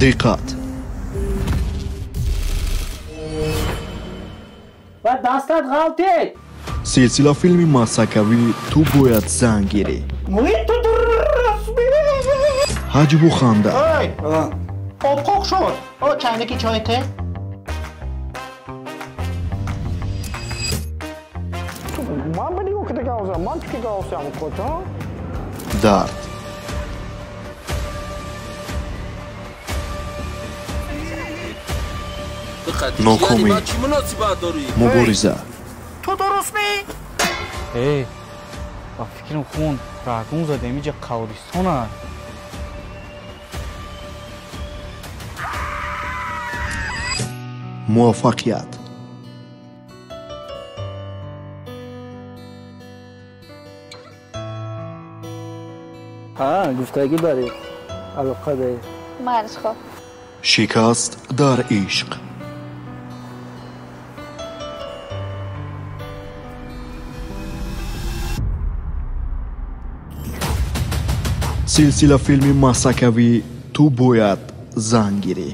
Диққат! Ва дастат ғалтид. Силсила филми масакавӣ «Ту бояд зан гирӣ». Ҳаҷву ханда. Об қоқ шуд. О, чайнаки чой те. Ман ба нигоҳ кида гавзам, ман чӣ гавзам коча? Дард. Нокомӣ. Мубориза. Ту дуруст мӣ? Э, ба фикрам хун рагун задем, иҷа қабристона. Муваффақият. Ҳа, гуфтагӣ баред, алоқа доред. Марш хоб. Шикаст дар ишқ. Силсила филми масакавӣ «Ту бояд зан гирӣ».